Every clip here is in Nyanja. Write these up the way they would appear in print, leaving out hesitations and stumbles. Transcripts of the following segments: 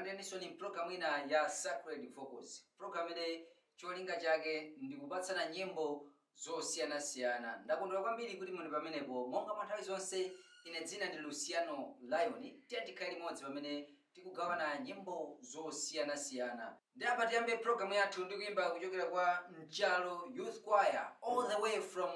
Tikulandireninso mpulogalamu ina ya Sacred Vocals, pulogalamu imene cholinga chake ndikupatsana nyimbo zosiyanasiyana. Ndakondwera kwambiri kuti muli pamenepo. Monga mwa nthawi zonse, ine dzina ndi Luciano Lion. Tiye tikhale limodzi pamene tikugawana nyimbo zosiyanasiyana. Ndi apa tiyambe pulogalamu yathu ndi kuyimba kuchokera kwa Nchalo Youth Choir, all the way from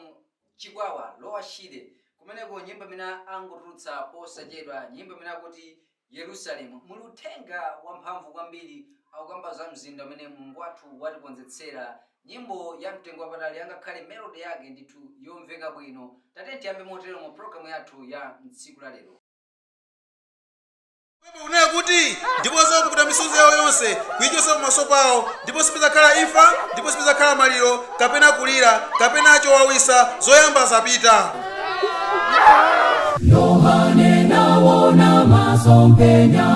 Chikwawa, Lower Shire. Kumeneko nyimbo imene angotulutsa posachedwa, nyimbo imene akuti Yerusalemu. Muli uthenga wamphamvu kwambiri, akukamba za mzinda umene Mulungu wathu watikonzetsera. Nyimbo ya mtengo wapatali, angakhale melody yake ndithu yomveka bwino. Tate tiyambe motero mu pulogalamu yathu ya tsiku la lero. Kunena kuti ndipo zapukuta misozi yawo yonse kuyichotsa pamaso pawo, ndipo sipadzakhala imfa, ndipo sipadzakhala maliro kapena kulira kapena chowawisa, zoyamba zapita. Yohane nawona masomphenya,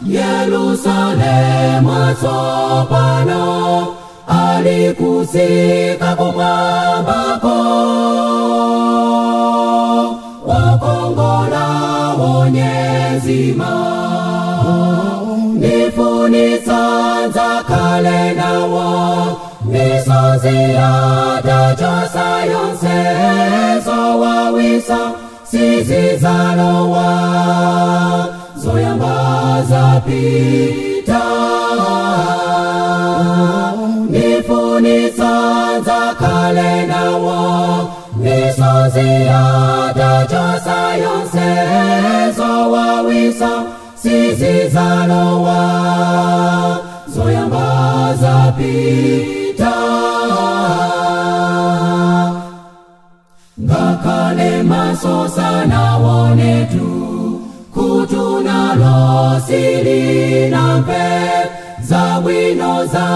Yerusalemu watsopano alikutsika kumwambako, wakongola wonyezima. Ndifunitsa nzakhale nawo, misozi atachotsa yonse, zowawisa sizidzalowa, zoyamba zapita. Ndifunitsa nzakhale nawo, misozi atachotsa yonse, zowawisa sizidzalowa, zoyamba zapita. Ngakhale maso sanaonetu, khutu nalo silinamve, zabwino za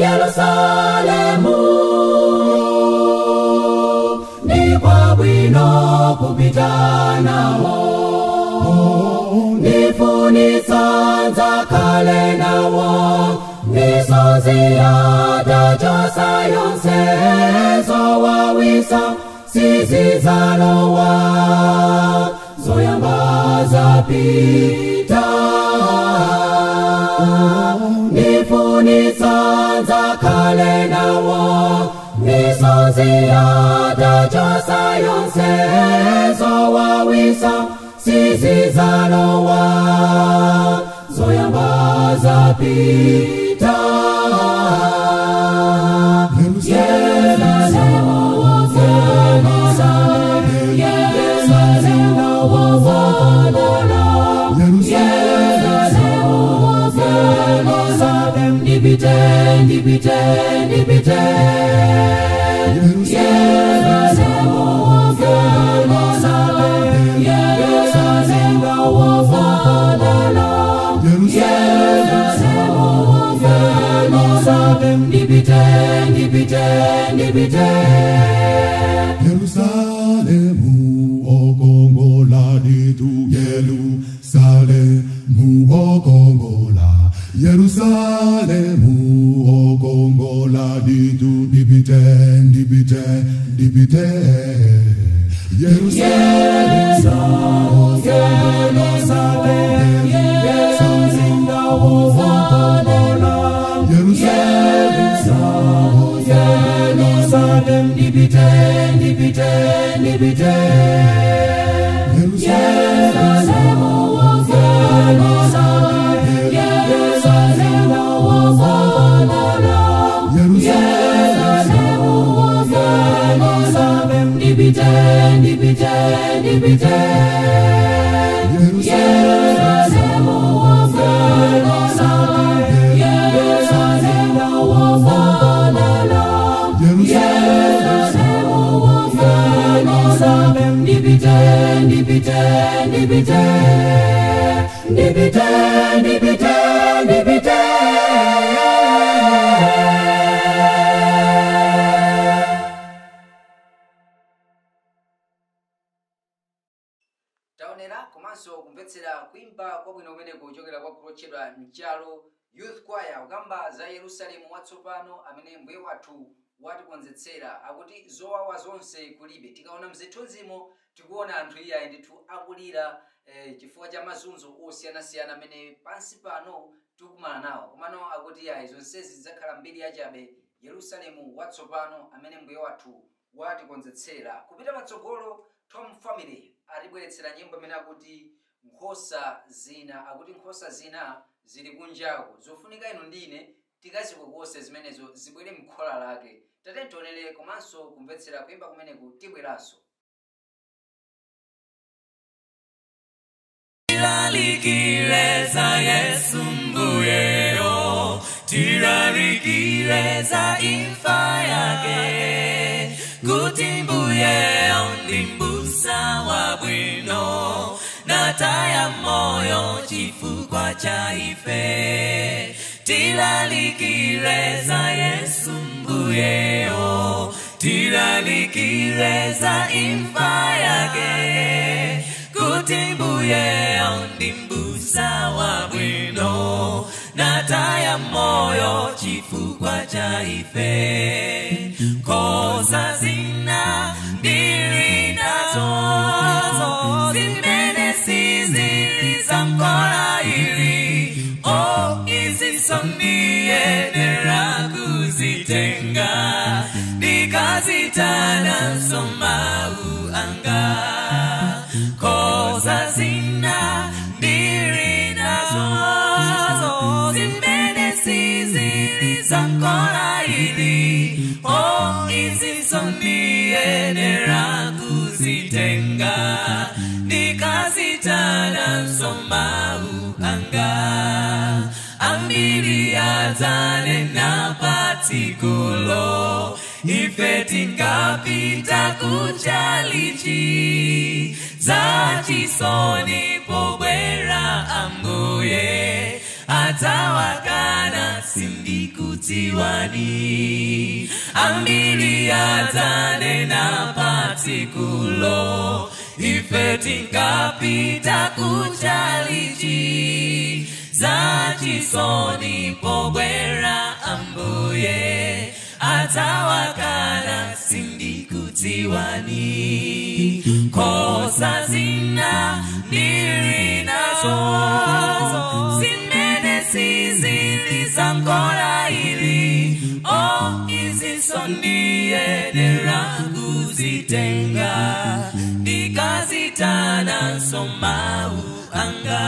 Yerusalemu. Ndi kwabwino kupita nawo, ndifunitsa nzakhale nawo, misozi atachotsa yonse, zowawisa sizidzalowa, zoyamba zapita. Ndifunitsa nzakhale nawo, misozi atachotsa yonse, zowawisa sizidzalowa, zoyamba zapita. Yerusalemu, Yerusalemu, wokongola, Yerusalemu, Yerusalemu, ndipite, ndipite, ndipite. Yerusalemu, Yerusalemu, Yerusalemu, wokongola, Yerusalemu, Yerusalemu, ndipite, ndipite, ndipite. Yerusalemu okongola ditu, Yerusalemu okongola, Yerusalemu okongola ditu, ndipite, ndipite, ndipite. Yerusalemu, Yerusalemu, Yerusalemu, wokongola, Yerusalemu, Yerusalemu, ndipite, ndipite, ndipite. Yerusalemu, Yerusalemu, Yerusalemu, wokongola, Yerusalemu, Yerusalemu, ndipite, ndipite, ndipite. Yerusalemu, Yerusalemu, Yerusalemu, wokongola, Yerusalemu, Yerusalemu, ndipite, ndipite, ndipite, ndipite, ndipite, ndipite. Taonera komanso kumvetsera kuimba kwabwino kumene kuchokera kwa gulu lotchedwa Nchalo Youth Choir, kukamba za Yerusalemu watsopano amene Mbuye wathu watikonzetsera. Akuti zowawa zonse kulibe. Tikaona mzithunzimo, tikuona anthu iyayi ndithu akulira chifukwa cha mazunzo osiyanasiyana amene pansi pano Tikumana nawo, komano akuti ayi, zonsezi zidzakhala mbiri yachabe Yerusalemu watsopano amene Mbuye wathu watikonzetsera. Kupita patsogolo, Tom Family atibweretsera nyimbo imene akuti Nkhosa Zina. Akuti nkhosa zina zili kunjako, zofunika inu ndine tikazikokose zimenezo zibwere mkhola lake. Tate tionere komanso kumvetsera kuyimba kumeneku, tibweranso. Tilalikireza Yesu mbuyeyo, tilalikireza imfa yake, kuti mbuyeyo ndi mbusa wabwino, nataya moyo chifukwa cha ife. Tilalikireza Yesu mbuyeyo, tilalikireza imfa yake, kuti mbuyeyo ndi mbusa wabwino, nataya moyo chifukwa cha ife. Nkhosa zina ndili nazo, zimene sizili za mkola ili, o izinso ndiyenera kuzitenga, ndikazitana nsomau anga. Nkhosa zina ndili nazo, zimene sizili za mkola ili, o izinso ndiyenera kuzitenga, ndikazitana nsomau anga. Ambiri adzanena patsikulo, ife tingapita kuchalichi, zachisoni pobwera Ambuye adzawakana sindikudziwani. Ambiri adzanena patsikulo, ife tingapita kuchalichi, zachisoni pobwera Ambuye adzawakana sindikudziwani. Nkhosa zina ndili nazo, zimene sizili za mkola ili, o izinso ndiyenera kuzitenga, ndikazitana nsomau anga.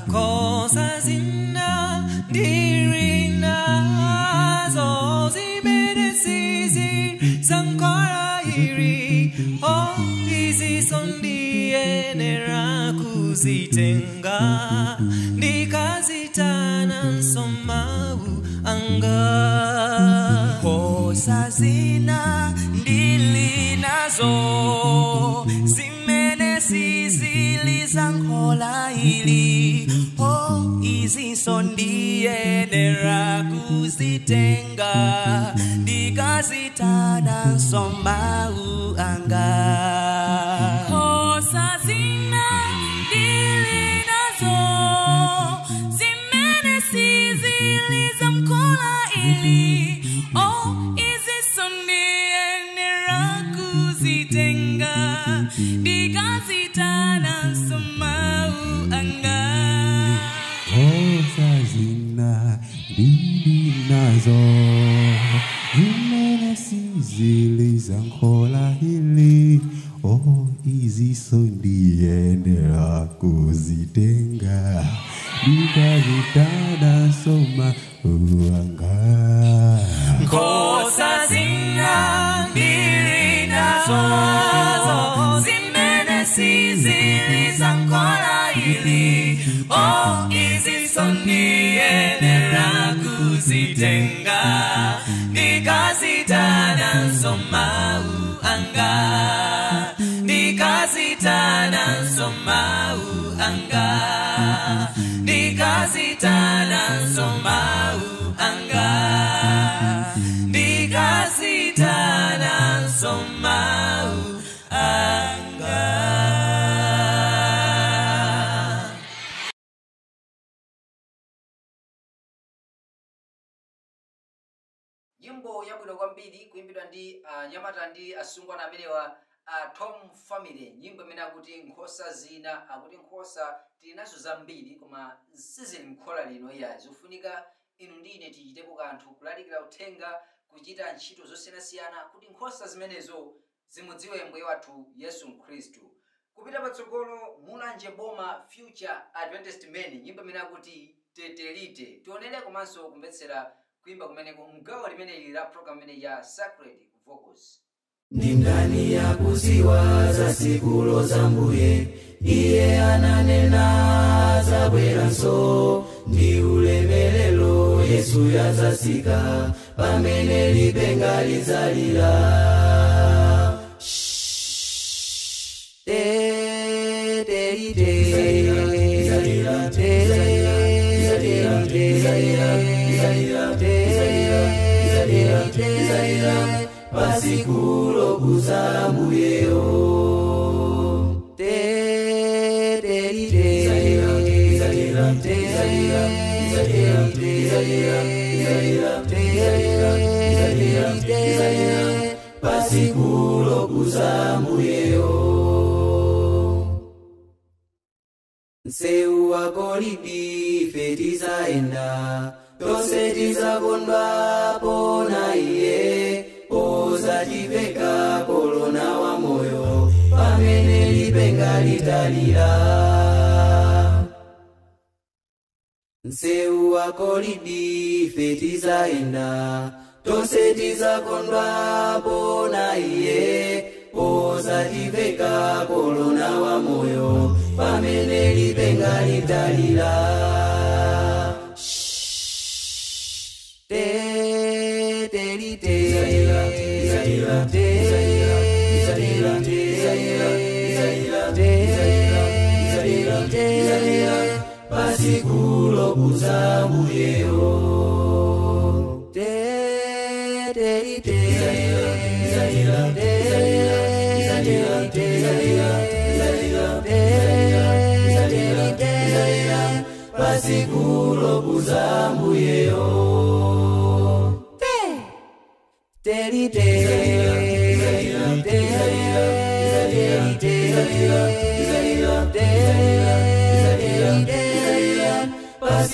Nkhosa zina ndili nazo, zimene sizili za mkola ili, o izinso ndiyenera kuzitenga, ndikazitana nsomau anga. Nkhosa zina ndili nazo, zimene sizili za nkhola ili, o izinso ndiyenera kuzitenga, ndikazitana nsomau anga. Nkhosa zina ndili nazo, zimene sizili za mkola ili, o izinso ndiyenera kuzitenga, ndikazitana nsomau anga. Nkhosa zina ndili nazo, zimene sizili za nkhola ili, o izinso ndiyenera kuzitenga, ndikazitana nsomau anga. Nkhosa zina ndili nazo, zimene sizili za mkola ili, o izinso ndiyenera kuzitenga, ndikazitana nsomau anga, ndikazitana nsomau anga, ndikazitana nsomau anga, ndikazitana nsomau anga. Nyimbo yabwino kwambiri kuimbidwa ndi anyamata ndi asungwana amenewa Tom Family, nyimbo imene akuti nkhosa zina. Akuti nkhosa tili nazo zambiri koma sizili mkhola lino iya. Zofunika inu ndi ine tichitepo kanthu, kulalikira uthenga, kuchita ntchito zosiyanasiyana kuti nkhosa zimenezo zimudziwe mbuye wathu Yesu Khristu. Kupita patsogolo, Mulanje Boma Future Adventist Men, nyimbo imene akuti Tetelite. Tionere komanso kumvetsera kuimba kumeneko mgawo limeneli la program imene ya Sacred Vocals. Ndi ndani yakuziwa za sikulo za mbuye? Iye ananena zabweranso ndi ulemerero. Yesu yazasika pamene lipenga lizalira. Pasikulo kuzambuyeyo. Pasikulo kuzambuyeyo. Nseu wa golidi ife tizaenda, tonse tizakondwa pona iye, pozativeka kolona wa moyo pamene lipenga litalira. Nseu wa golidi ife tizaenda, tonse tizakondwa pona iye, pozativeka kolona wa moyo pamene lipenga litalira. Pasikulo kuzambuyeyo.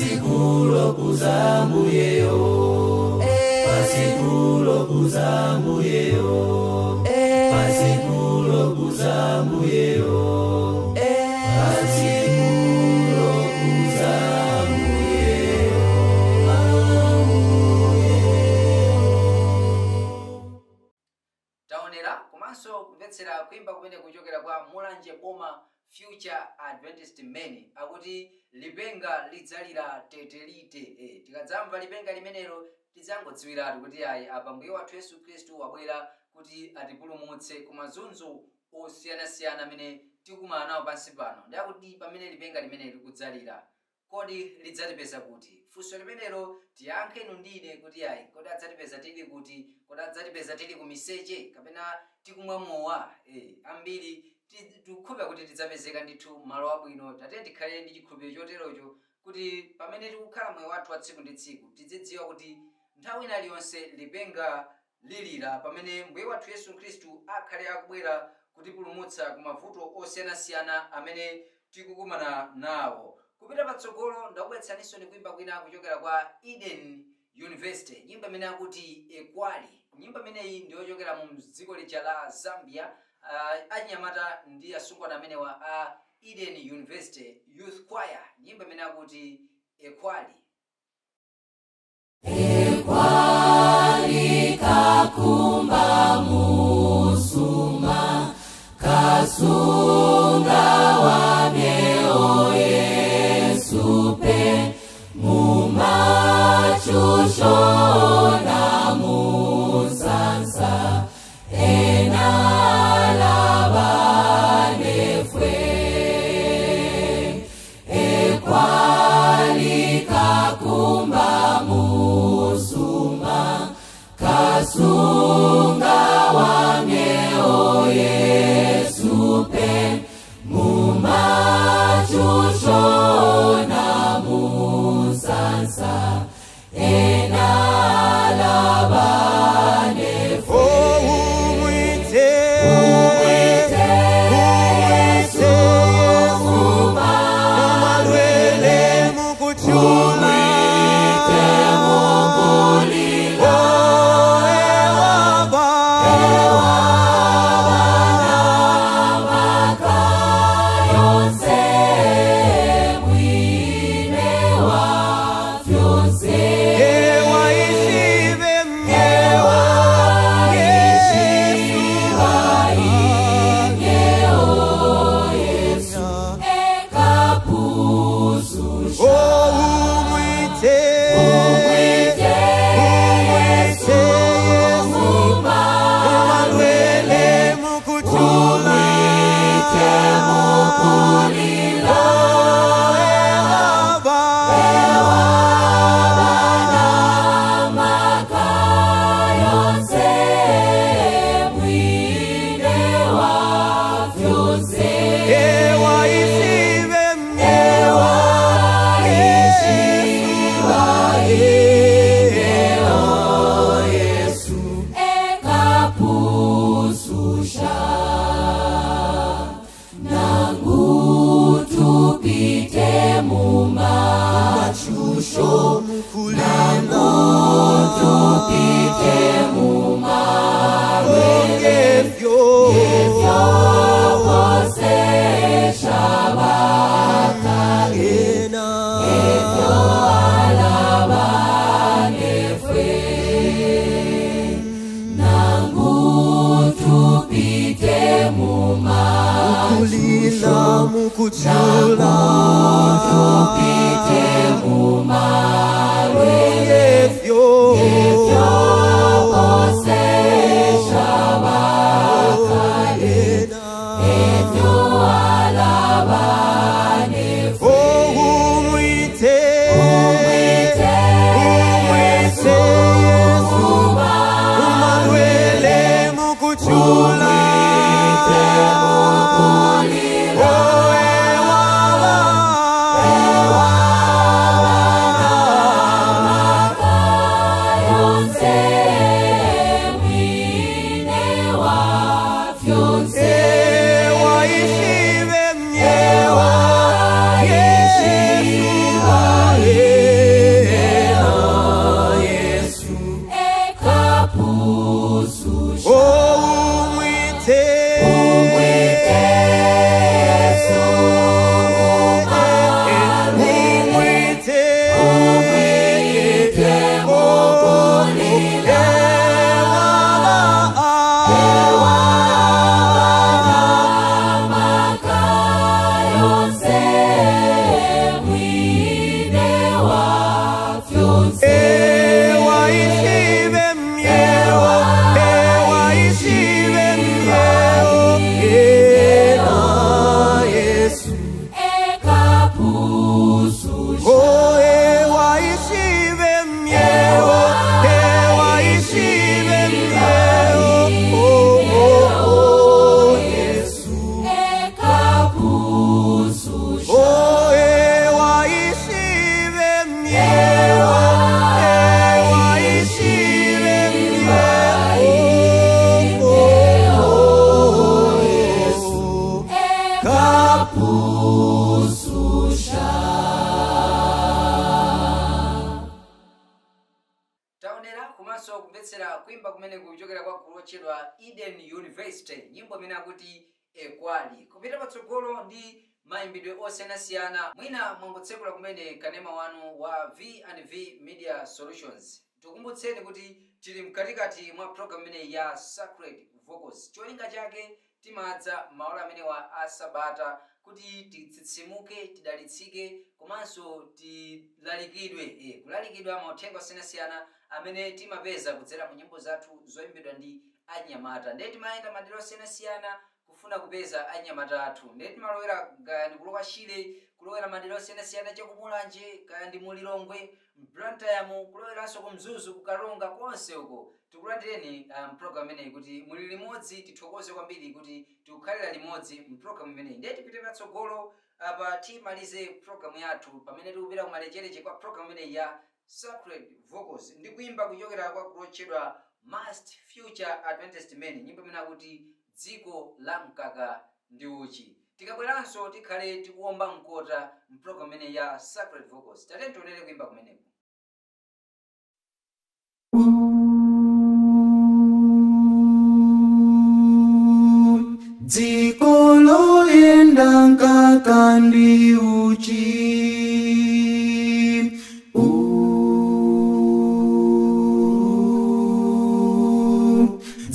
Pasikulo kuzambuyeyo. Pasikulo kuzambuyeyo. Pasikulo kuzambuyeyo. Pasikulo kuzambuyeyo. Pasikulo kuzambuyeyo. Taonera komanso kumvetsera kuimba kumene kuchokera kwa Mulanje Boma Future Adventist Men, akuti lipenga lidzalira tetelite. Tikadzamva lipenga limenelo tidzangodziwiratu kuti ayi, apa mbuye wathu Yesu Khristu wabwera kuti atipulumutse ku mazunzo osiyanasiyana amene tikumana nawo pansi pano. Ndiakuti pamene lipenga limene likudzalira, kodi lidzatipeza kuti? Funso limenelo tiyankhe inu ndine kuti ayi, kodi adzatipeza tili kuti? Kodi adzatipeza tili ku miseche kapena tikumwa mowa? Ambiri tikukhulupirira kuti tidzapezeka ndithu malo abwino. Tate tikhale ndi chikhulupiriro choterocho kuti pamene tikukhala moyo wathu wa tsiku ndi tsiku tidzidziwa kuti nthawi ina iliyonse lipenga lilira pamene mbuye wathu Yesu Khristu akhale akubwera kutipulumutsa ku mavuto osiyanasiyana amene tikukumana nawo. Kupita patsogolo, ndakubweretsaninso ndi kuimba kwina kuchokera kwa Eden University, nyimbo imene akuti Ekwali. Nyimbo imeneyi ndiyochokera mu dziko lija la Zambia. Achinyamata ndi asungwana amenewa a Eden University Youth Choir, nyimbo imene akuti Ekwali. Ekwali kakumba musuma kasunga wamyeo Yesu pe mumachushona musansa enalabanefwe. Ekwali kakumba musuma kasunga wamyeo Yesu pe mumachushona musansa enalabanefwe. Oh, umwite. Umwite. Tupite mumalwele ngefyo posesha bakale ngefyo alabanefwe nangu tupite mumachusho nangu tupite mumalwele ngefyo posesha bakale ngefyo alabanefwe Umwite umwite Umwite Yesu umalwele mukuchula umwite mukulila ewaba yonse mwine wa fyonse ewa ishibe myewa Yesu ena Yesu ekapususha umwite umwite Yesu umwite umwite mukulila ewa maka yonse mwine wa fyonse ewa ishibe myewa ewa ishibe myewa ena Yesu ekapususha Oh, ewa ishibe myewa ewa ishibe myewa oh, oh, oh, Yesu ekapususha Oh, ewa ishibe myewa ewa ishibe myewa oh, oh, oh, Yesu ekapususha Taonera komanso kumvetsera kuimba kumene kuchokera kwa gulu lotchedwa Eden University, nyimbo imene akuti Ekwali. Kupita patsogolo ndi mayimbidwe osiyanasiyana, mwina mwangotsekula kumene kanema wanu wa V&V Media Solutions. Tikumbutseni kuti tili mkatikati mwa program imeneyi ya Sacred Vocals. Cholinga chake timadza maola amenewa a sabata kuti titsitsimuke, tidalitsike komanso tilalikidwe, kulalikidwa mauthenga osiyanasiyana amene timapeza kudzera mu nyimbo zathu zoyimbidwa ndi anyamata. Ndiye timayenda madera osiyanasiyana kufuna kupeza anyamata athu. Ndiye timalowera kaya ndi kulowa Shile, kulowera madera osiyanasiyana chakumulanje, kaya ndi mulilongwe, mplantayamo, kuloweranso ku Mzuzu, kukaronga, konse uko. Tikulandireni mpulogalamu imeneyi kuti muli limodzi. Tithokoze kwambiri kuti tikukhalira limodzi mpulogalamu imeneyi. Ndiye tipite patsogolo apa timalize pulogalamu yathu pamene tikupita kumalechereche kwa pulogalamu imeneyi ya Sacred Vocals ndi kuimba kuchokera kwa gulu lotchedwa Must Future Adventist Men, nyimbo imene akuti Dziko la Mkaka ndi Uchi. Tikabweranso tikhale tikuwomba mkota mpulogalamu imeneyi ya Sacred Vocals. Tatiyeni tionere kuimba kumeneko. Dziko loyenda mkaka ndi uchi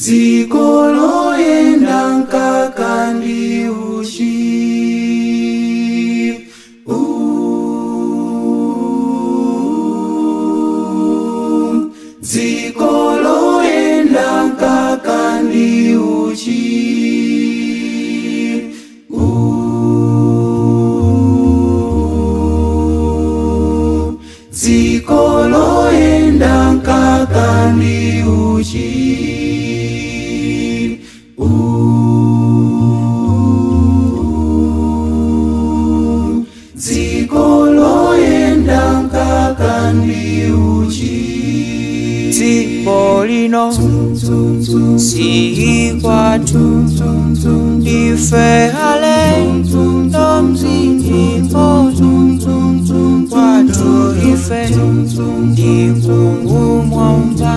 Dziko loyenda mkaka ndi uchi Dziko loyenda mkaka ndi uchi Dziko loyenda mkaka ndi uchi Dziko loyenda mkaka ndi uchi Dziko lino si kwathu ife ale nomzindiko kwathu ife. ife ndikumwamba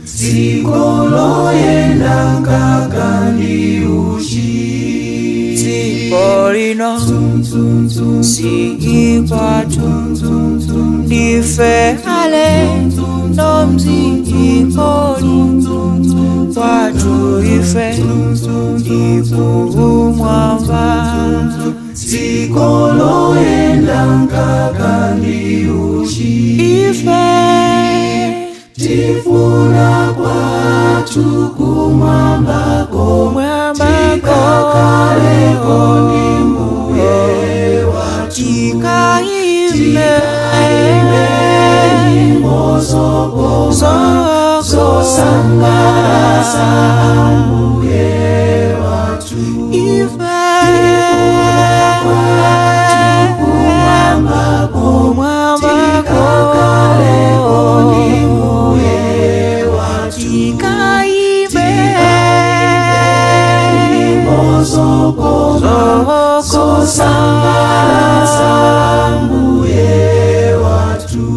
Dziko loyenda mkaka ndi uchi Dziko lino si kwathu ndife alendo mdzikoli kwathu ife ndikumwamba Dziko loyenda mkaka ndi uchi ife Tifuna kwathu kumwambako Tikakhaleko ndi Mbuye wathu Tikaimbe nyimbo zokoma zosangalatsa Mbuye wathu ife Kumwambako Tikakhaleko ndi Mbuye wathu Tikaimbe nyimbo zokoma zosangalatsa Mbuye wathu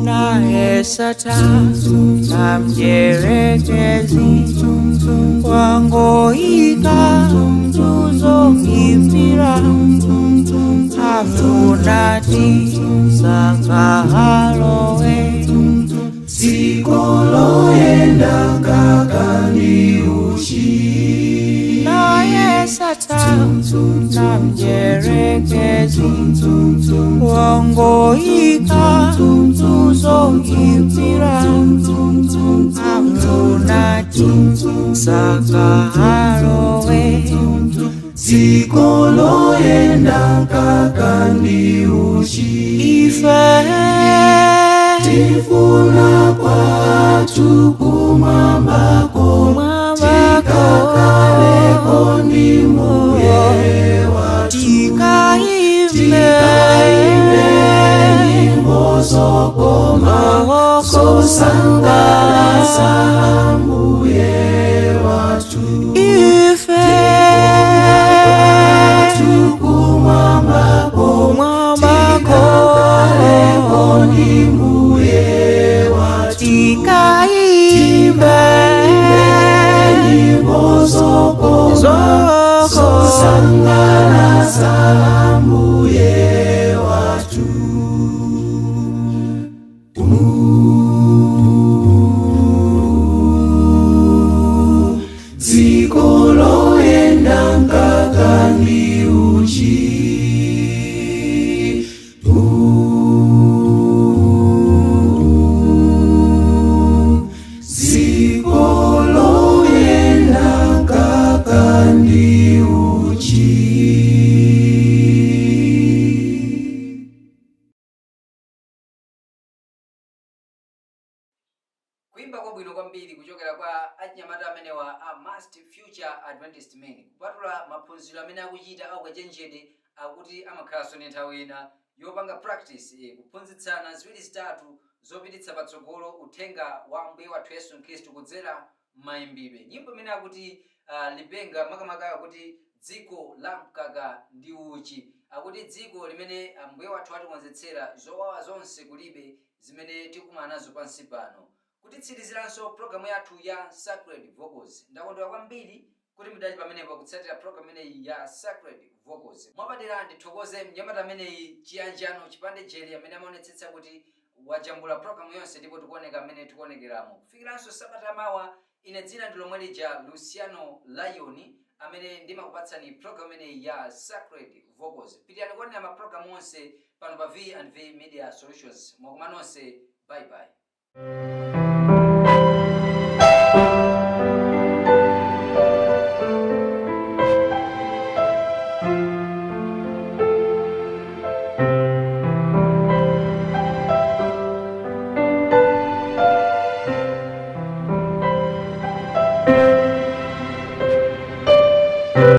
Naye Satana mdierekezi wangoika tuzoipira afunati sangalowe Dziko loyenda mkaka ndi uchi Naye Satana mdierekezi wangoika tuzoipira afunati sangalowe Dziko loyenda mkaka ndi uchi ife Tifuna kwathu kumwambako Tikakhaleko ndi Mbuye wathu Tikaimbe nyimbo zokoma zosangalatsa Mbuye wathu ife Kumwambako Tikakhaleko ndi Mbuye wathu Tikaimbe nyimbo zokoma zosangalatsa Mbuye wathu Dziko loyenda mkaka ndi uchi Dziko loyenda mkaka ndi uchi. Kuimba kwabwino kwambiri kuchokera kwa achinyamata amenewa a Must Future Adventist Men, kupatula maphunziro amene akuchita aukachenjede akuti amakhalanso ndi nthawi ina yopanga practice kuphunzitsana ziwiri zitatu zopititsa patsogolo uthenga wa Ambuye wathu Yesu Khristu kudzera mayimbidwe. Nyimbo imene akuti lipenga makamaka akuti dziko la mkaka ndi uchi, akuti dziko limene Ambuye wathu atikonzetsera zowawa zonse kulibe zimene tikumana nazo pansi pano. Kutitsiriziranso programu yathu ya Sacred Vocals. Ndakondwera kwambiri kuti mudali pamenepo kutsatira programu imeneyi ya Sacred Vocals. Mwapadera ndithokoze mnyamata ameneyi Chiyanjano Chipande Jeri amene amaonetsetsa kuti wajambula programu yonse ndipo tikuoneka mmene tikuonekeramo. Kufikiranso sabata mawa, ine dzina ndi lomwe lija Luciano Lion amene ndimakupatsani programu imeneyi ya Sacred Vocals. Pitirani kuonera mapulogalamu onse pano pa V&V Media Solutions. Mwakoma nonse, bye bye.